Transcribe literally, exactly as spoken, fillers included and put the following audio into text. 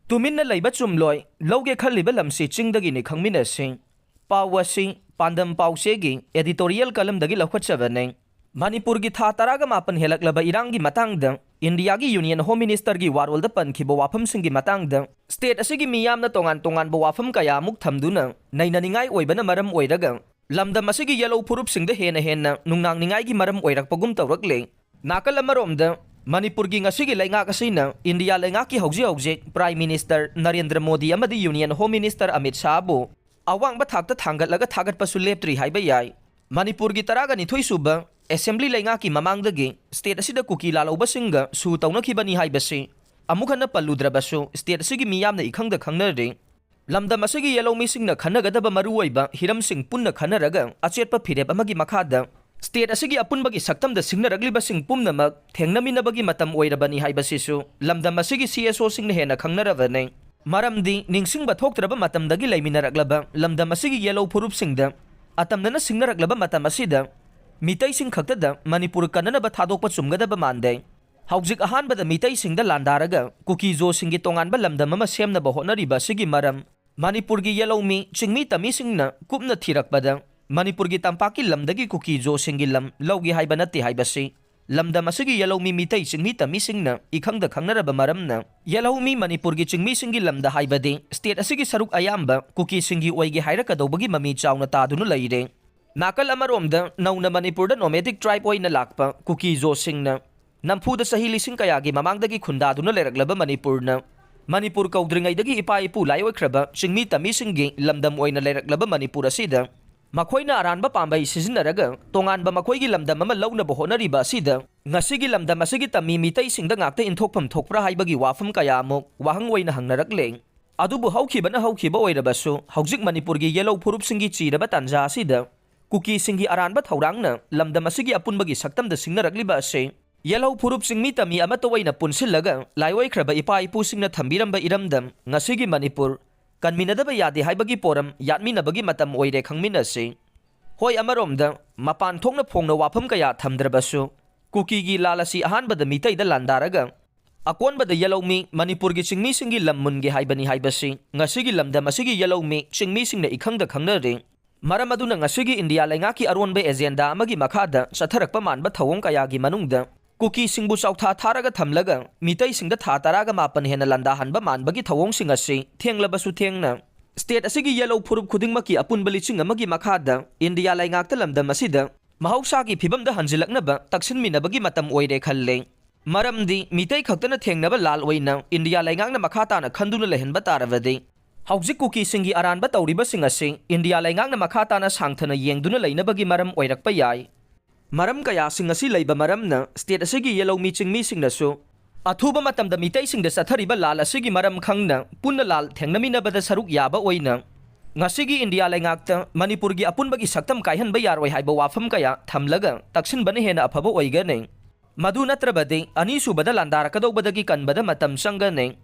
ꯇꯨꯃꯤꯟꯅ ꯂꯩꯕ ꯆꯨꯝꯂꯣꯏ, ꯂꯧꯒꯦ ꯈꯜꯂꯤꯕ ꯂꯝꯁꯤ ꯆꯤꯡꯗꯒꯤꯅꯤ ꯈꯪꯃꯤꯟꯅꯁꯤ꯫ ꯄꯥꯎ ꯑꯁꯤ ꯄꯥꯟꯗꯝ ꯄꯥꯎꯆꯦꯒꯤ editorial columnꯗꯒꯤ ꯂꯧꯈꯠꯆꯕꯅꯤ꯫ ꯃꯅꯤꯄꯨꯔꯒꯤ ꯊꯥ ꯇꯔꯥꯒ ꯃꯥꯄꯟ ꯍꯦꯜꯂꯛꯂꯕ ꯏꯔꯥꯡꯒꯤ ꯃꯇꯥꯡꯗ ꯏꯟꯗꯤꯌꯥꯒꯤ Union Home Ministerꯒꯤ ꯋꯥꯔꯣꯜꯗ ꯄꯟꯈꯤꯕ ꯋꯥꯐꯝꯁꯤꯡꯒꯤ ꯃꯇꯥꯡꯗ state ꯑꯁꯤꯒꯤ ꯃꯤꯌꯥꯝꯅ ꯇꯣꯉꯥꯟ ꯇꯣꯉꯥꯟꯕ ꯋꯥꯐꯝ ꯀꯌꯥ ꯑꯃꯨꯛ ꯊꯝꯗꯨꯅ ꯅꯩꯅꯅꯤꯡꯉꯥꯏ ꯑꯣꯏꯕꯅ ꯃꯔꯝ ꯑꯣꯏꯔꯒ ꯂꯝꯗꯝ ꯑꯁꯤꯒꯤ ꯌꯦꯜꯍꯧ ꯐꯨꯔꯨꯞꯁꯤꯡꯗ ꯍꯦꯟꯅ ꯍꯦꯟꯅ ꯅꯨꯡꯅꯥꯡꯅꯤꯡꯉꯥꯏꯒꯤ ꯃꯔꯝ ꯑꯣꯏꯔꯛꯄꯒꯨꯝ ꯇꯧꯔꯛꯂꯦ꯫ ꯅꯥꯀꯜ ꯑꯃꯔꯣꯝꯗ ꯃꯅꯤꯄꯨꯔꯒꯤ ꯉꯁꯤꯒꯤ ꯂꯩꯉꯥꯛ ꯑꯁꯤꯅ ꯏꯟꯗꯤꯌꯥ ꯂꯩꯉꯥꯛꯀꯤ ꯍꯧꯖꯤꯛ ꯍꯧꯖꯤꯛ Prime Minister ꯅꯔꯦꯟꯗ꯭ꯔ ꯃꯣꯗꯤ ꯑꯃꯗꯤ Union Home Minister ꯑꯃꯤꯠ ꯁꯥꯍꯕꯨ ꯑꯋꯥꯡꯕ ꯊꯥꯛꯇ ꯊꯥꯡꯒꯠꯂꯒ ꯊꯥꯒꯠꯄꯁꯨ ꯂꯦꯞꯇ꯭ꯔꯤ ꯍꯥꯏꯕ ꯌꯥꯏ꯫ ꯃꯅꯤꯄꯨꯔꯒꯤ ꯇꯔꯥꯒ ꯅꯤꯊꯣꯏ ꯁꯨꯕ Assembly ꯂꯩꯉꯥꯛꯀꯤ ꯃꯃꯥꯡꯗꯒꯤ state ꯑꯁꯤꯗ ꯀꯨꯀꯤ ꯂꯥꯜꯍꯧꯕꯁꯤꯡꯒ ꯁꯨ ꯇꯧꯅꯈꯤꯕꯅꯤ ꯍꯥꯏꯕꯁꯤ ꯑꯃꯨꯛ ꯍꯟꯅ ꯄꯜꯂꯨꯗ꯭ꯔꯕꯁꯨ state ꯑꯁꯤꯒꯤ ꯃꯤꯌꯥꯝꯅ ꯏꯈꯪꯗ ꯈꯪꯅꯔꯤ꯫ ꯂꯝꯗꯝ ꯑꯁꯤꯒꯤ ꯌꯦꯜꯍꯧꯃꯤꯁꯤꯡꯅ ꯈꯟꯅꯒꯗꯕ ꯃꯔꯨꯑꯣꯏꯕ ꯍꯤꯔꯝꯁꯤꯡ ꯄꯨꯟꯅ ꯈꯟꯅꯔꯒ ꯑꯆꯦꯠꯄ ꯐꯤꯔꯦꯞ ꯑꯃꯒꯤ ꯃꯈꯥꯗ state ꯑꯁꯤꯒꯤ ꯑꯄꯨꯟꯕꯒꯤ ꯁꯛꯇꯝꯗ ꯁꯤꯡꯅꯔꯛꯂꯤꯕꯁꯤꯡ ꯄꯨꯝꯅꯃꯛ ꯊꯦꯡꯅꯃꯤꯟꯅꯕꯒꯤ ꯃꯇꯝ ꯑꯣꯏꯔꯕꯅꯤ ꯍꯥꯏꯕꯁꯤꯁꯨ ꯂꯝꯗꯝ ꯑꯁꯤꯒꯤ CSOꯁꯤꯡꯅ ꯍꯦꯟꯅ ꯈꯪꯅꯔꯕꯅꯤ꯫ ꯃꯔꯝꯗꯤ ꯅꯤꯡꯁꯤꯡꯕ ꯊꯣꯛꯇ꯭ꯔꯕ ꯃꯇꯝꯗꯒꯤ ꯂꯩꯃꯤꯟꯅꯔꯛꯂꯕ ꯂꯝꯗꯝ ꯑꯁꯤꯒꯤ ꯌꯦꯜꯍꯧ ꯐꯨꯔꯨꯞꯁꯤꯡꯗ ꯑꯇꯝꯅꯅ ꯁꯤꯡꯅꯔꯛꯂꯕ ꯃꯇꯝ ꯑꯁꯤꯗ ꯃꯤꯇꯩꯁꯤꯡ ꯈꯛꯇꯗ ꯃꯅꯤꯄꯨꯔ ꯀꯟꯅꯅꯕ ꯊꯥꯗꯣꯛꯄ ꯆꯨꯝꯒꯗꯕ ꯃꯥꯟꯗꯦ꯫ ꯍꯧꯖꯤꯛ ꯑꯍꯥꯟꯕꯗ ꯃꯤꯇꯩꯁꯤꯡꯗ ꯂꯥꯟꯗꯥꯔꯒ ꯀꯨꯀꯤ ꯖꯣꯁꯤꯡꯒꯤ ꯇꯣꯉꯥꯟꯕ ꯂꯝꯗꯝ ꯑꯃ ꯁꯦꯝꯅꯕ ꯍꯣꯠꯅꯔꯤꯕ ꯑꯁꯤꯒꯤ ꯃꯔꯝ ꯃꯅꯤꯄꯨꯔꯒꯤ ꯌꯦꯜꯍꯧꯃꯤ ꯆꯤꯡꯃꯤ ꯇꯝꯃꯤꯁꯤꯡꯅ ꯀꯨꯞꯅ ꯊꯤꯔꯛꯄꯗ ꯃꯅꯤꯄꯨꯔꯒꯤ ꯇꯝꯄꯥꯛꯀꯤ ꯂꯝꯗꯒꯤ ꯀꯨꯀꯤ ꯖꯣꯁꯤꯡꯒꯤ ꯂꯝ ꯂꯧꯒꯦ ꯍꯥꯏꯕ ꯅꯠꯇꯦ ꯍꯥꯏꯕꯁꯤ ꯂꯝꯗꯝ ꯑꯁꯤꯒꯤ ꯌꯦꯜꯍꯧꯃꯤ ꯃꯤꯇꯩ ꯆꯤꯡꯃꯤ ꯇꯝꯃꯤꯁꯤꯡꯅ ꯏꯈꯪꯗ ꯈꯪꯅꯔꯕ ꯃꯔꯝꯅ ꯌꯦꯜꯍꯧꯃꯤ ꯃꯅꯤꯄꯨꯔꯒꯤ ꯆꯤꯡꯃꯤꯁꯤꯡꯒꯤ ꯂꯝꯗ ꯍꯥꯏꯕꯗꯤ state ꯑꯁꯤꯒꯤ ꯁꯔꯨꯛ ꯑꯌꯥꯝꯕ ꯀꯨꯀꯤꯁꯤꯡꯒꯤ ꯑꯣꯏꯒꯦ ꯍꯥꯏꯔꯛꯀꯗꯧꯕꯒꯤ ꯃꯃꯤ ꯆꯥꯎꯅ ꯇꯥꯗꯨꯅ ꯂꯩꯔꯦ꯫ ꯅꯥꯀꯜ ꯑꯃꯔꯣꯝꯗ ꯅꯧꯅ ꯃꯅꯤꯄꯨꯔꯗ nomadic tribe ꯑꯣꯏꯅ ꯂꯥꯛꯄ ꯀꯨꯀꯤ ꯖꯣꯁꯤꯡꯅ ꯅꯝꯐꯨꯗ ꯆꯍꯤ ꯂꯤꯁꯤꯡ ꯀꯌꯥꯒꯤ ꯃꯃꯥꯡꯗꯒꯤ ꯈꯨꯟꯗꯥꯗꯨꯅ ꯂꯩꯔꯛꯂꯕ ꯃꯅꯤꯄꯨꯔꯅ ꯃꯅꯤꯄꯨꯔ ꯀꯧꯗ꯭ꯔꯤꯉꯩꯗꯒꯤ ꯏꯄꯥ ꯏꯄꯨ ꯂꯥꯏꯑꯣꯏꯈ꯭ꯔꯕ ꯆꯤꯡꯃꯤ ꯇꯝꯃꯤꯁꯤꯡꯒꯤ ꯂꯝꯗꯝ ꯑꯣꯏꯅ ꯂꯩꯔꯛꯂꯕ ꯃꯅꯤꯄꯨꯔ ꯑꯁꯤꯗ ꯃꯈꯣꯏꯅ ꯑꯔꯥꯟꯕ ꯄꯥꯝꯕꯩ ꯁꯤꯖꯤꯟꯅꯔꯒ ꯇꯣꯉꯥꯟꯕ ꯃꯈꯣꯏꯒꯤ ꯂꯝꯗꯝ ꯑꯃ ꯂꯧꯅꯕ ꯍꯣꯠꯅꯔꯤꯕ ꯑꯁꯤꯗ ꯉꯁꯤꯒꯤ ꯂꯝꯗꯝ ꯑꯁꯤꯒꯤ ꯇꯝꯃꯤ ꯃꯤꯇꯩꯁꯤꯡꯗ ꯉꯥꯛꯇ ꯏꯟꯊꯣꯛꯐꯝ ꯊꯣꯛꯄ꯭ꯔꯥ ꯍꯥꯏꯕꯒꯤ ꯋꯥꯐꯝ ꯀꯌꯥ ꯑꯃꯨꯛ ꯋꯥꯍꯪ ꯑꯣꯏꯅ ꯍꯪꯅꯔꯛꯂꯦ꯫ ꯑꯗꯨꯕꯨ ꯍꯧꯈꯤꯕꯅ ꯍꯧꯈꯤꯕ ꯑꯣꯏꯔꯕꯁꯨ ꯍꯧꯖꯤꯛ ꯃꯅꯤꯄꯨꯔꯒꯤ ꯌꯦꯜꯍꯧ ꯐꯨꯔꯨꯞꯁꯤꯡꯒꯤ ꯆꯤꯔꯕ ꯇꯥꯟꯖꯥ ꯑꯁꯤꯗ ꯀꯨꯀꯤꯁꯤꯡꯒꯤ ꯑꯔꯥꯟꯕ ꯊꯧꯔꯥꯡꯅ ꯂꯝꯗꯝ ꯑꯁꯤꯒꯤ ꯑꯄꯨꯟꯕꯒꯤ ꯁꯛꯇꯝꯗ ꯁꯤꯡꯅꯔꯛꯂꯤꯕ ꯑꯁꯤ ꯌꯦꯜꯍꯧ ꯐꯨꯔꯨꯞ ꯆꯤꯡꯃꯤ ꯇꯝꯃꯤ ꯑꯃꯠꯇ ꯑꯣꯏꯅ ꯄꯨꯟꯁꯤꯜꯂꯒ ꯂꯥꯏꯑꯣꯏꯈ꯭ꯔꯕ ꯏꯄꯥ ꯏꯄꯨꯁꯤꯡꯅ ꯊꯝꯕꯤꯔꯝꯕ ꯏꯔꯝꯗꯝ ꯉꯁꯤꯒꯤ ꯃꯅꯤꯄꯨꯔ ꯀꯟꯃꯤꯟꯅꯗꯕ ꯌꯥꯗꯦ ꯍꯥꯏꯕꯒꯤ ꯄꯣꯔꯝ ꯌꯥꯠꯃꯤꯟꯅꯕꯒꯤ ꯃꯇꯝ ꯑꯣꯏꯔꯦ ꯈꯪꯃꯤꯟꯅꯁꯤ꯫ ꯍꯣꯏ, ꯑꯃꯔꯣꯝꯗ ꯃꯄꯥꯟ ꯊꯣꯛꯅ ꯐꯣꯡꯅ ꯋꯥꯐꯝ ꯀꯌꯥ ꯊꯝꯗ꯭ꯔꯕꯁꯨ ꯀꯨꯀꯤꯒꯤ ꯂꯥꯜ ꯑꯁꯤ ꯑꯍꯥꯟꯕꯗ ꯃꯤꯇꯩꯗ ꯂꯥꯟꯗꯥꯔꯒ ꯑꯀꯣꯟꯕꯗ ꯌꯦꯜꯍꯧꯃꯤ ꯃꯅꯤꯄꯨꯔꯒꯤ ꯆꯤꯡꯃꯤꯁꯤꯡꯒꯤ ꯂꯝ ꯃꯨꯟꯒꯦ ꯍꯥꯏꯕꯅꯤ ꯍꯥꯏꯕꯁꯤ ꯉꯁꯤꯒꯤ ꯂꯝꯗꯝ ꯑꯁꯤꯒꯤ ꯌꯦꯜꯍꯧꯃꯤ ꯆꯤꯡꯃꯤꯁꯤꯡꯅ ꯏꯈꯪꯗ ꯈꯪꯅꯔꯦ꯫ ꯃꯔꯝ ꯑꯗꯨꯅ ꯉꯁꯤꯒꯤ ꯏꯟꯗꯤꯌꯥ ꯂꯩꯉꯥꯛꯀꯤ ꯑꯔꯣꯟꯕ ꯑꯦꯖꯦꯟꯗꯥ ꯑꯃꯒꯤ ꯃꯈꯥꯗ ꯆꯠꯊꯔꯛꯄ ꯃꯥꯟꯕ ꯊꯧꯑꯣꯡ ꯀꯌꯥꯒꯤ ꯃꯅꯨꯡꯗ ꯀꯨꯀꯤꯁꯤꯡꯕꯨ ꯆꯥꯎꯊꯥ ꯊꯥꯔꯒ ꯊꯝꯂꯒ ꯃꯤꯇꯩꯁꯤꯡꯗ ꯊꯥ ꯇꯔꯥꯒ ꯃꯥꯄꯟ ꯍꯦꯟꯅ ꯂꯥꯟꯗꯥꯍꯟꯕ ꯃꯥꯟꯕꯒꯤ ꯊꯧꯑꯣꯡꯁꯤꯡ ꯑꯁꯤ ꯊꯦꯡꯂꯕꯁꯨ ꯊꯦꯡꯅ ꯁ꯭ꯇꯦꯠ ꯑꯁꯤꯒꯤ ꯌꯦꯜꯍꯧ ꯐꯨꯔꯨꯞ ꯈꯨꯗꯤꯡꯃꯛꯀꯤ ꯑꯄꯨꯟꯕ ꯂꯤꯁꯤꯡ ꯑꯃꯒꯤ ꯃꯈꯥꯗ ꯏꯟꯗꯤꯌꯥ ꯂꯩꯉꯥꯛꯇ ꯂꯝꯗꯝ ꯑꯁꯤꯗ ꯃꯍꯧꯁꯥꯒꯤ ꯐꯤꯕꯝꯗ ꯍꯟꯖꯤꯜꯂꯛꯅꯕ ꯇꯛꯁꯤꯟꯃꯤꯟꯅꯕꯒꯤ ꯃꯇꯝ ꯑꯣꯏꯔꯦ ꯈꯜꯂꯦ꯫ ꯃꯔꯝꯗꯤ ꯃꯤꯇꯩ ꯈꯛꯇꯅ ꯊꯦꯡꯅꯕ ꯂꯥꯜ ꯑꯣꯏꯅ ꯏꯟꯗꯤꯌꯥ ꯂꯩꯉꯥꯛꯅ ꯃꯈꯥ ꯇꯥꯅ ꯈꯟꯗꯨꯅ ꯂꯩꯍꯟꯕ ꯇꯥꯔꯕꯗꯤ ꯍꯧꯖꯤꯛ ꯀꯨꯀꯤꯁꯤꯡꯒꯤ ꯑꯔꯥꯟꯕ ꯇꯧꯔꯤꯕꯁꯤꯡ ꯑꯁꯤ ꯏꯟꯗꯤꯌꯥ ꯂꯩꯉꯥꯛꯅ ꯃꯈꯥ ꯇꯥꯅ ꯁꯥꯡꯊꯅ ꯌꯦꯡꯗꯨꯅ ꯂꯩꯅꯕꯒꯤ ꯃꯔꯝ ꯑꯣꯏꯔꯛꯄ ꯌꯥꯏ꯫ ꯃꯔꯝ ꯀꯌꯥꯁꯤꯡ ꯑꯁꯤ ꯂꯩꯕ ꯃꯔꯝꯅ ꯁ꯭ꯇꯦꯠ ꯑꯁꯤꯒꯤ ꯌꯦꯜꯍꯧꯃꯤ ꯆꯤꯡꯃꯤꯁꯤꯡꯅꯁꯨ ꯑꯊꯨꯕ ꯃꯇꯝꯗ ꯃꯤꯇꯩꯁꯤꯡꯗ ꯆꯠꯊꯔꯤꯕ ꯂꯥꯜ ꯑꯁꯤꯒꯤ ꯃꯔꯝ ꯈꯪꯅ ꯄꯨꯟꯅ ꯂꯥꯜ ꯊꯦꯡꯅꯃꯤꯟꯅꯕꯗ ꯁꯔꯨꯛ ꯌꯥꯕ ꯑꯣꯏꯅ ꯉꯁꯤꯒꯤ ꯏꯟꯗꯤꯌꯥ ꯂꯩꯉꯥꯛꯇ ꯃꯅꯤꯄꯨꯔꯒꯤ ꯑꯄꯨꯟꯕꯒꯤ ꯁꯛꯇꯝ ꯀꯥꯏꯍꯟꯕ ꯌꯥꯔꯣꯏ ꯍꯥꯏꯕ ꯋꯥꯐꯝ ꯀꯌꯥ ꯊꯝꯂꯒ ꯇꯛꯁꯤꯟꯕꯅ ꯍꯦꯟꯅ ꯑꯐꯕ ꯑꯣꯏꯒꯅꯤ꯫ ꯃꯗꯨ ꯅꯠꯇ꯭ꯔꯕꯗꯤ ꯑꯅꯤꯁꯨꯕꯗ ꯂꯥꯟꯗꯥꯔꯛꯀꯗꯧꯕꯗꯒꯤ ꯀꯟꯕꯗ ꯃꯇꯝ ꯆꯪꯒꯅꯤ꯫